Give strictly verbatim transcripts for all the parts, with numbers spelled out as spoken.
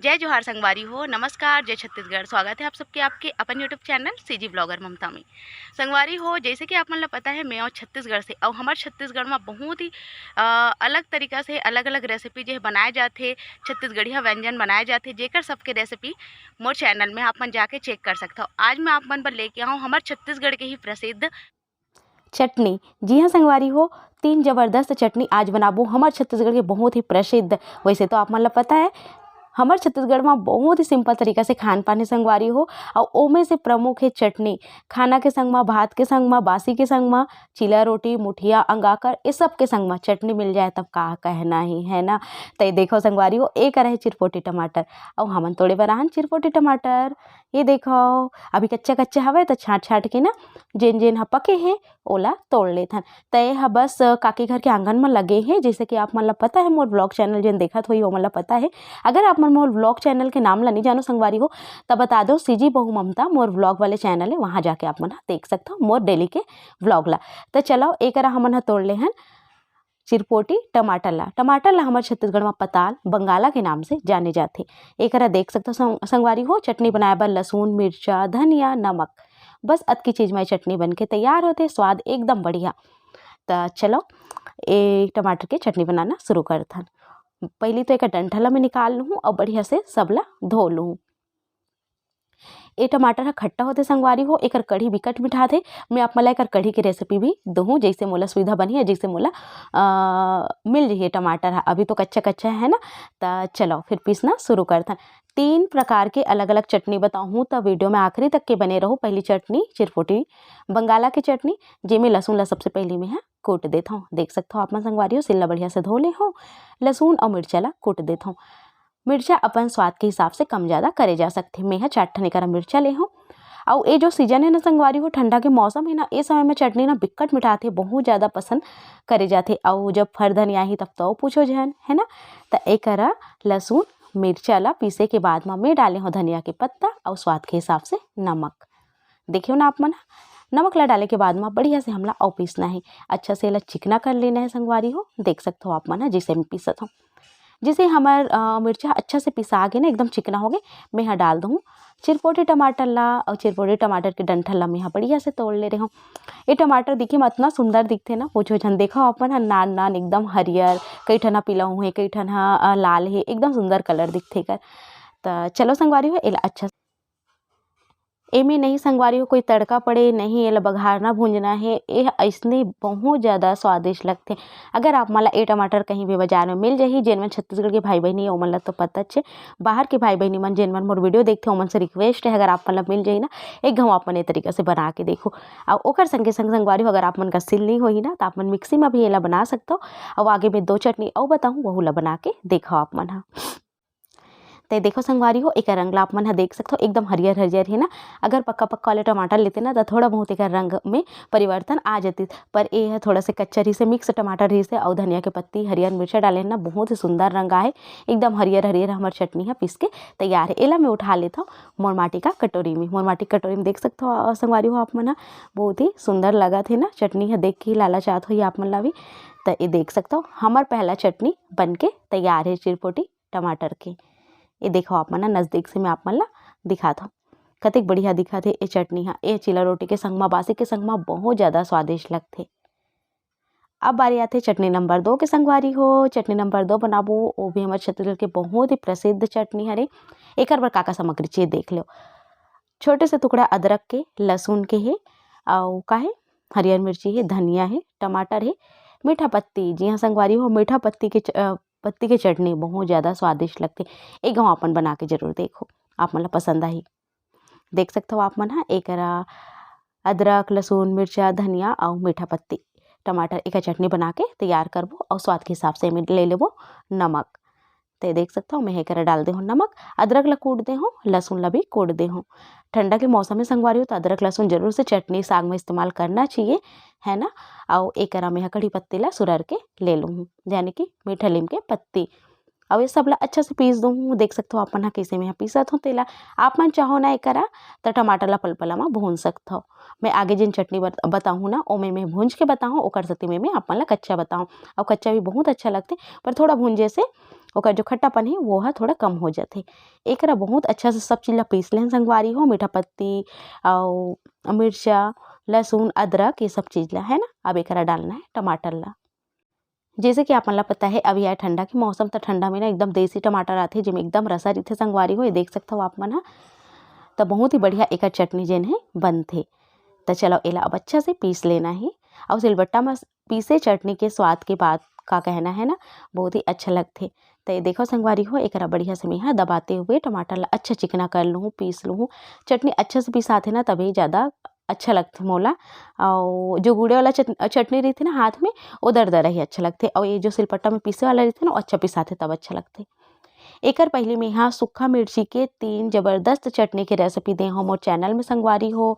जय जोहार संगवारी हो, नमस्कार, जय छत्तीसगढ़। स्वागत है आप सबके आपके अपन YouTube चैनल सीजी ब्लॉगर ममता में। संगवारी हो, जैसे कि आप मन ला पता है, मैं आऊँ छत्तीसगढ़ से, और हमार छत्तीसगढ़ में बहुत ही अ, अलग तरीका से अलग-अलग रेसिपी जो है बनाए जाथे, छत्तीसगढ़िया व्यंजन बनाए जाथे, जेकर सबके रेसिपी मोर चैनल में आप मन जाके चेक कर सकथव। आज मैं आप मन बर लेके आऊँ हमार छत्तीसगढ़ के ही प्रसिद्ध चटनी। जी हाँ संगवारी हो, तीन जबरदस्त चटनी आज बनाबो हमर छत्तीसगढ़ के बहुत ही प्रसिद्ध। वैसे तो आप मन ला पता है, हमर छत्तीसगढ़ म बहुत ही सिंपल तरीका से खान पान हे संगवारी हो, अउ ओमे से प्रमुख हे चटनी। खाना के संग म, भात के संग म, बासी के संग म, चीला रोटी, मुठिया, अंगाकर, ये सब के संग म चटनी मिल जाए तब का कहना ही, है ना? त ये देखो संगवारी हो, ए करा हे चिरपोटी टमाटर, अउ हमन तोड़े बर आहन चिरपोटी टमाटर। ये देखो, अभी कच्चा कच्चा हवय त छांट छांट के ना, जेन जेन ह पके हे ओला तोड़ लेथन। त ये ह बस, अ, काकी घर के आंगन म लगे हे, जैसे कि आप मन ला पता है, मोर व्लॉग चैनल जेन देखत होही, ओमन ला पता है। अगर आप मन मोर व्लॉग चैनल के नाम ला नहीं जानो संगवारी हो, त बता दो, सीजी बहू ममता मोर व्लॉग वाले चैनल है, वहाँ जाके आप मन ह देख सकथव मोर डेली के व्लॉग ला। त चलो, एकरा हमन ह तोड़ ले हन चिरपोटी टमाटर ला। टमाटर ला हमर छत्तीसगढ़ म पताल, बंगाला के नाम से जाने जाथे। एकरा देख सकथव संग-, संगवारी हो, चटनी बनाए बर लहसुन, मिर्चा, धनिया, नमक, बस अतकी चीज म चटनी बन के तैयार होथे। स्वाद एकदम बढ़िया। त चलो, ए टमाटर के चटनी बनाना शुरू करथन। पहली तो एक डंठा ला मैं निकाल लूँ और बढ़िया से सबला धो लूँ। ए टमाटर ह खट्टा होथे संगवारी हो, एकर कढ़ी बिकट मिठाथे। मैं आप मन ला एकर कढ़ी के रेसिपी भी दूहूँ, जैसे मोला सुविधा बनही या जैसे मोला, अ, मिल जही टमाटर ह। अभी तो कच्चा कच्चा है ना, त चलो फिर पीसना शुरू करथन। तीन प्रकार के अलग-अलग चटनी बताहूँ, त वीडियो में आखिरी तक के बने रहू। पहली चटनी चिरपोटी बंगाला के चटनी, जेमे लहसुन ला सबसे पहली मैं ह कूट देथव। देख सकथव आप मन संगवारी हो, सिल ला बढ़िया से धो ले हव, लहसुन अउ मिर्चा ला कूट देथव। मिर्चा अपन स्वाद के हिसाब से कम ज्यादा करे जा सकथे। मैं ह चार ठन एकरा मिर्चा ले हव। अउ ए जो सीजन है ना संगवारी हो, ठंडा के मौसम है ना, ए समय में चटनी ना बिक्कट मिठाथे, बहुत ज्यादा पसंद करे जाथे। अउ जब फर धनिया ही तब तो पूछो झन, है ना? त एकरा लहसुन मिर्चा ला पीसे के बाद म मैं डाले हव धनिया के पत्ता अउ स्वाद के हिसाब से नमक। देखियो ना आप मन ह, नमक ला डाले के बाद म बढ़िया से हमला अउ पीसना है। अच्छा से एला चिकना कर लेना है संगवारी हो। देख सकथव आप मन ह, जैसे मैं पीसत हव, जैसे हमर, अ, मिर्चा अच्छा से पिसा गे ना, एकदम चिकना हो गे, मैं ह डाल दूँ चिरपोटी टमाटर ला। अउ चिरपोटी टमाटर के डंठल ला मैं ह बढ़िया से तोड़ ले रहे हव। ये टमाटर दिखे में इतना सुंदर दिखथे ना, पूछो झन। देखो अपन ह नान नान एकदम हरियर, कई ठन ह पीला हुए, कई ठन ह, अ, लाल हे, एकदम सुंदर कलर दिखथे एकर। त चलो संगवारी हो, एला अच्छा एमे नहीं संगवारी हो कोई तड़का पड़े, नहीं एला बघारना भूंजना हे। ए अइसने बहुत ज्यादा स्वादिष्ट लगथे। अगर आप मन ला ए टमाटर कहीं भी बाजार में मिल जाही, जेन मन छत्तीसगढ़ के भाई बहिनी, ओमन ला तो पता छे, बाहर के भाई बहिनी मन जेन मन मोर वीडियो देखथे, ओमन से रिक्वेस्ट है, अगर आप मन ला मिल जाही ना, एक घाव आप मन ए तरीका से बना के देखो। अउ ओकर संगे संग संगवारी हो, अगर आप मन का सिल नहीं होही ना, त आप मन मिक्सी में भी एला बना सकथव। अउ आगे में दो चटनी अउ बताहूँ, वहू ला बना के देखो आप मन ह। ते देखो संगवारी हो, एकर रंग ला आप मन ह देख सकथव, एकदम हरियर हरियर हे ना। अगर पक्का पक्का वाले टमाटर लेते ना, त थोड़ा बहुत एकर रंग में परिवर्तन आ जतिस, पर ए ह थोड़ा से कच्चा रहिसे, मिक्स टमाटर रहिसे, अउ धनिया के पत्ती, हरियर मिर्चा डाले ना, बहुत ही सुंदर रंग आहे। एकदम हरियर हरियर हमर चटनी ह पीस के तैयार हे। एला मैं उठा लेथव मोर माटी का कटोरी में। मोर माटी का कटोरी में देख सकथव, अ, संगवारी हो आप मन ह, बहुत ही सुंदर लगत हे ना। चटनी ह देख के ही लालच आत होही आप मन ला भी। त ये देख सकथव, हमर पहला चटनी बन के तैयार हे चिरपोटी टमाटर के। ये देखो आप मन ह, नजदीक से मैं आप मन ला दिखात हव, कतेक बढ़िया दिखत हे ये चटनी ह। ये चीला रोटी के संग म, बासी के संग म बहुत ज्यादा स्वादिष्ट लगथे। अब बारी आथे चटनी नंबर दो के संगवारी हो। चटनी नंबर दो बनाबो, वो भी हमर छत्तीसगढ़ के बहुत ही प्रसिद्ध चटनी हरे। एकर बर का का सामग्री चाहिए देख लो। छोटे से टुकड़ा अदरक के, लहसुन के हे, अउ का हे, हरियर मिर्ची हे, धनिया हे, टमाटर हे, मीठा पत्ती। जी हाँ संगवारी हो, मीठा पत्ती के च-, अ, पत्ती के चटनी बहुत ज्यादा स्वादिष्ट लगथे। एक घाव अपन बना के जरूर देखो, आप मन ला पसंद आही। देख सकथव आप मन ह, एकरा अदरक, लहसुन, मिर्चा, धनिया अउ मीठा पत्ती, टमाटर, एकर चटनी बना के तैयार करबो अउ स्वाद के हिसाब से एमे ले लेबो नमक। ते देख सकथव, मैं एकरा डाल दे हूँ नमक, अदरक ला कूट दे हूँ, लहसुन ला भी कूट दे हूँ। ठंडा के मौसम में संगवारी हो, तो अदरक लहसुन जरूर से चटनी साग में इस्तेमाल करना चाहिए, है ना। अउ एकरा में ह कढ़ी पत्ती ला सुरर के ले लूँ, यानी कि मीठा लीम के पत्ती। अउ ये सब ला अच्छा से पीस दूँ। देख सकथव आप मन ह, कइसे मैं ह पीसत हूँ तेला। आप मन चाहो ना एकरा, त टमाटर ला पलपला म भून सकथव। मैं आगे जेन चटनी बत-, बताहूँ ना, ओमे मैं भूंज के बताहूँ, ओकर सेती में मैं आप मन ला कच्चा बताहूँ। अउ कच्चा भी बहुत अच्छा लगथे, पर थोड़ा भूंजे से ओकर जो खट्टापन हे वो ह थोड़ा कम हो जाथे। एकरा बहुत अच्छा से सब चीज ला पीस लेन संगवारी हो, मीठा पत्ती अउ मिर्चा, लहसुन, अदरक, ये सब चीज ला, है ना। अब एकरा डालना है टमाटर ला। जैसे कि आप मन ला पता है, अभी आए ठंडा के मौसम, त ठंडा में ना एकदम देसी टमाटर आथे, जेमे एकदम रसा रहिथे संगवारी हो, ये देख सकथव आप मन ह। त बहुत ही बढ़िया एकर चटनी जेन है बनथे। त चलो, एला अब अच्छा से पीस लेना है। अउ सिलबट्टा म पीसे चटनी के स्वाद के बात का कहना है ना, बहुत ही अच्छा लगथे। त ये देखो संगवारी हो, एकरा बढ़िया से मेहा दबाते हुए टमाटर ला अच्छा चिकना कर लूँ, पीस लूँ। चटनी अच्छा से पिसाथे ना, तभी ज़्यादा अच्छा लगथे मोला। अउ जो गुड़े वाला चट-, चटनी रहिथे ना हाथ में, ओ दरदरा ही अच्छा लगथे। अउ ये जो सिलपट्टा में पीसे वाला रहिथे ना, ओ अच्छा पिसाथे, तब अच्छा लगथे। एकर पहिली मेहा सूखा मिर्ची के तीन जबरदस्त चटनी के रेसिपी दे हव मोर चैनल में संगवारी हो।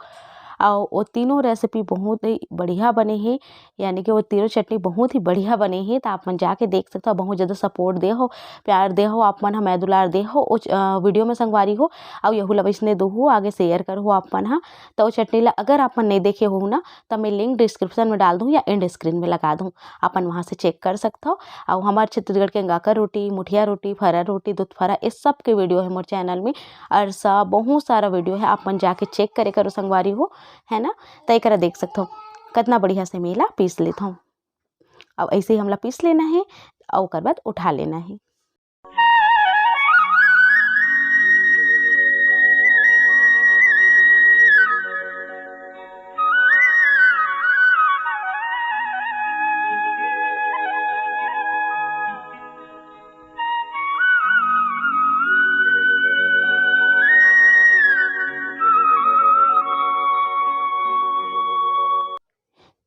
अउ ओ तीनों रेसिपी बहुत ही बढ़िया बने हे, यानी कि वो तीनों चटनी बहुत ही बढ़िया बने हे। त आप मन जाके देख सकथव, बहुत ज़्यादा सपोर्ट दे हो, प्यार दे हो आप मन ह, मया दुलार दे हो ओ च-, अ, वीडियो में संगवारी हो। अउ यहू ला वैसने दोहू, आगे शेयर करहू आप मन ह। त ओ चटनी ला अगर आप मन नहीं देखे हो ना, त मैं लिंक डिस्क्रिप्शन में डाल दूँ या एंड स्क्रीन में लगा दूँ, आप मन वहाँ से चेक कर सकथव। अउ हमार छत्तीसगढ़ के अंगाकर रोटी, मुठिया रोटी, फरा रोटी, दूध फरा, ये सब के वीडियो है मोर चैनल में। अरसा, बहुत सारा वीडियो है, आप मन जाके चेक करे करो संगवारी हो, है ना। त एकरा देख सकथव, कतना बढ़िया से मैं एला पीस लेथव। अब ऐसे ही हमला पीस लेना है, अउ ओकर बाद उठा लेना है।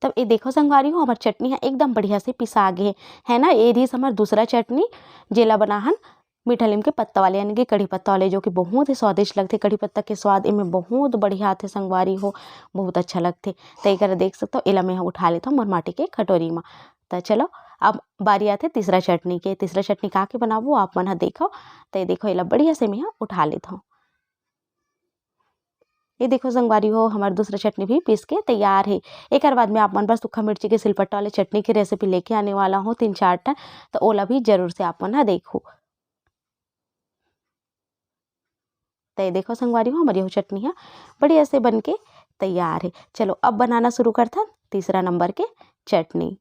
तब ये देखो संगवारी हो, हमर चटनी ह एकदम बढ़िया से पिसा गे हे, है ना। ये रहिस हमर दूसरा चटनी, जेला बनाहन मीठा नीम के पत्ता वाले, यानी कि कढ़ी पत्ता वाले, जो कि बहुत ही स्वादिष्ट लगथे। कढ़ी पत्ता के स्वाद एमे बहुत बढ़िया आथे संगवारी हो, बहुत अच्छा लगथे। त एकरा देख सकथव, एला मैं ह उठा लेथव मोर माटी के कटोरी म। त चलो, अब बारी आथे तीसरा चटनी के। तीसरा चटनी का के बनाबो, आप मन ह देखव। त ये देखो, एला बढ़िया से मैं ह उठा लेथव। ये देखो संगवारी हो, हमर दूसरा चटनी भी पीस के तैयार हे। एकर बाद में आप मन बर सूखा मिर्ची के सिलपट्टा वाले चटनी के रेसिपी लेके आने वाला हूँ, तीन चार ठन, त ओला भी जरूर से आप मन ह देखहू। त ये देखो संगवारी हो, हमर यहू चटनी ह बढ़िया से बन के तैयार हे। चलो, अब बनाना शुरू करथन तीसरा नंबर के चटनी।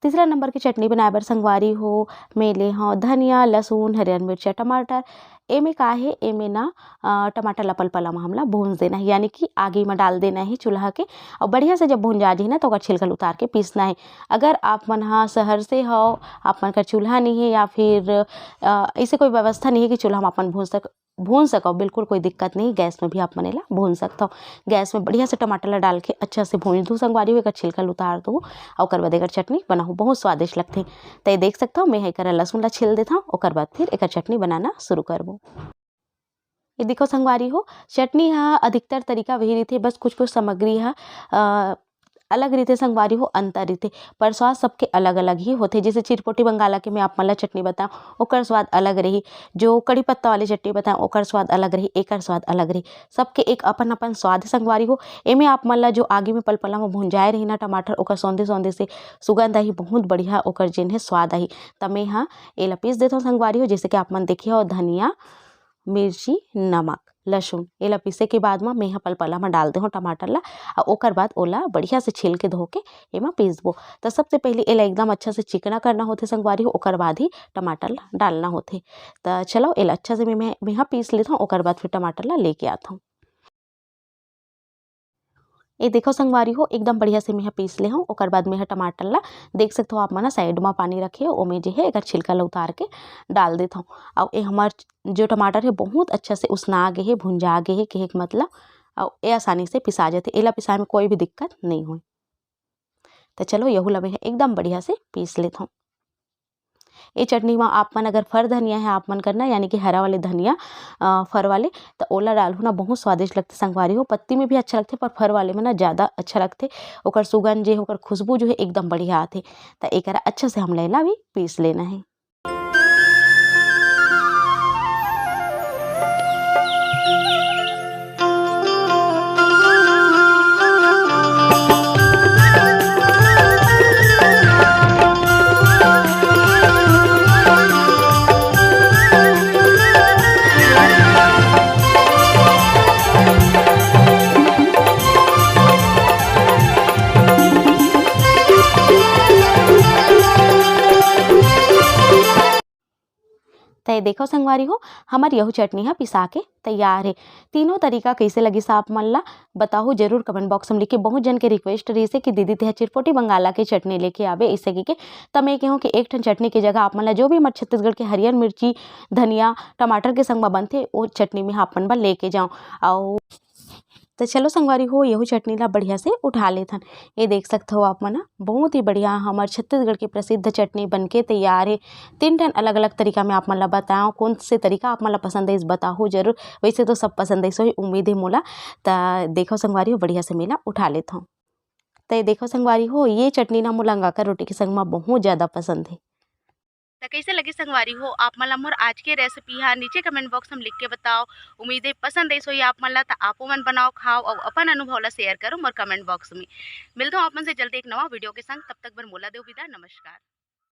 तीसरा नंबर के चटनी बनाए बर संगवारी हो, मैं ले हव धनिया, लहसुन, हरियर मिर्चा, टमाटर। एमे का हे, एमे ना, अ, टमाटर ला पलपला म हमला भूंज देना हे, यानी कि आगी म डाल देना हे चूल्हा के। अउ बढ़िया से जब भुंजा जही ना, त ओकर छिलका ल उतार के पीसना हे। अगर आप मन ह शहर से हव, आप मन कर चूल्हा नहीं हे या फिर, अ, ऐसे कोई व्यवस्था नहीं हे कि चूल्हा म अपन भूंज सक-, भून सकव, बिल्कुल कोई दिक्कत नहीं, गैस में भी आप मन एला भून सकथव। गैस में बढ़िया से टमाटर ला डाल के अच्छा से भून दू संगवारी हो, एकर छिलका ल उतार दू, अउ ओकर बाद एकर चटनी बनाहू, बहुत स्वादिष्ट लगथे। त ये देख सकथव, मैं ह एकर लहसुन ला छील देथव, ओकर बाद फिर एकर चटनी बनाना शुरू करबो। ये देखो संगवारी हो, चटनी ह अधिकतर तरीका वही रहिथे, बस कुछ-कुछ सामग्री ह, अ, अलग रहिथे संगवारी हो, अंतर रहिथे, पर स्वाद सबके अलग-अलग ही होथे। जैसे चिरपोटी बंगाला के मैं आप मन ला चटनी बताऊँ, ओकर स्वाद अलग रही, जो कढ़ी पत्ता वाली चटनी बताऊँ, ओकर स्वाद अलग रही, एकर स्वाद अलग रही। सबके एक अपन-अपन स्वाद हे संगवारी हो। एमे आप मन ला जो आगी में पलपला म भुंजाए रही ना टमाटर, ओकर सौंधे-सौंधे से सुगंध आही, बहुत बढ़िया ओकर जेन हे स्वाद आही। त मैं ह एला पीस देथव संगवारी हो, जैसे कि आप मन देखे हो, धनिया, मिर्ची, नमक, लहसुन, एला पीसे के बाद म मेंह पलपला म डाल देहूँ टमाटर ला, अउ ओकर बाद ओला बढ़िया से छील के धो के एमा पीसबो। त सबसे पहिले एला एकदम अच्छा से चिकना करना होथे संगवारी हो, ओकर बाद ही टमाटर ला डालना होथे। त चलो एला अच्छा से मैं, मैं, मेंह पीस लेथव, ओकर बाद फिर टमाटर ला लेके आथव। ए देखो संगवारी हो, एकदम बढ़िया से मेंह पीस ले हव। ओकर बाद मेंह टमाटर ला देख सकथव आप मन ह, साइड म पानी रखे हव, ओमे जे हे एकर छिलका ला उतार के डाल देथव। अउ ए हमर जो टमाटर हे बहुत अच्छा से उसना गे हे, भुंजा गे हे, कहे के मतलब, अउ ए आसानी से पिसा जथे। एला पिसाए में कोई भी दिक्कत नइ होय। त चलो यहू ला मेंह एकदम बढ़िया से पीस लेथव। ए चटनी म आप मन अगर फर धनिया हे आप मन करना, यानी कि हरा वाले धनिया, अ, फर वाले, त ओला डालहू ना, बहुत स्वादिष्ट लगथे संगवारी हो। पत्ती में भी अच्छा लगथे, पर फर वाले में ना ज़्यादा अच्छा लगथे, ओकर सुगंध जे, ओकर खुशबू जो हे एकदम बढ़िया आथे। त एकरा अच्छा से हमला एला भी पीस लेना हे। त ये देखो संगवारी हो, हमर यहू चटनी ह पिसा के तैयार हे। तीनों तरीका कइसे लगिस आप मन ला बताहू जरूर comment box में लिख के। बहुत जन के request रहिस हे कि दीदी तेहा चिरपोटी बंगाला के चटनी लेके आबे अइसे कहिके। त मैं कहूँ कि एक ठन चटनी के जगह आप मन ला जो भी हमर छत्तीसगढ़ के हरियर मिर्ची, धनिया, टमाटर के संग म बनथे, ओ चटनी में आप मन बर लेके जाओ। अउ त चलो संगवारी हो, यहू चटनी ला बढ़िया से उठा लेथन। ये देख सकत हो आप मन ह, बहुत ही बढ़िया हमर छत्तीसगढ़ के प्रसिद्ध चटनी बनके तैयार हे। तीन ठन अलग-अलग तरीका में आप मन ला बताओ, कौन से तरीका आप मन ला पसंद आइस बताहू जरूर। वैसे तो सब पसंद आइस होही, उम्मीद हे मोला। त देखो संगवारी हो, बढ़िया से मैं एला उठा लेथव। त ये देखो संगवारी हो, ये चटनी ना मोला अंगाकर रोटी के संग म बहुत ज्यादा पसंद हे। त कइसे लगिस संगवारी हो आप मन ला मोर आज के recipe हा, नीचे comment box में लिख के बताओ। उम्मीद हे पसंद आइस होही आप मन ला, त आपो मन बनाओ, खाओ अउ अपन अनुभव ला share करो मोर comment box में। मिलथों आप मन से जल्दी एक नवा video के संग, तब तक बर मोला देव विदा, नमस्कार।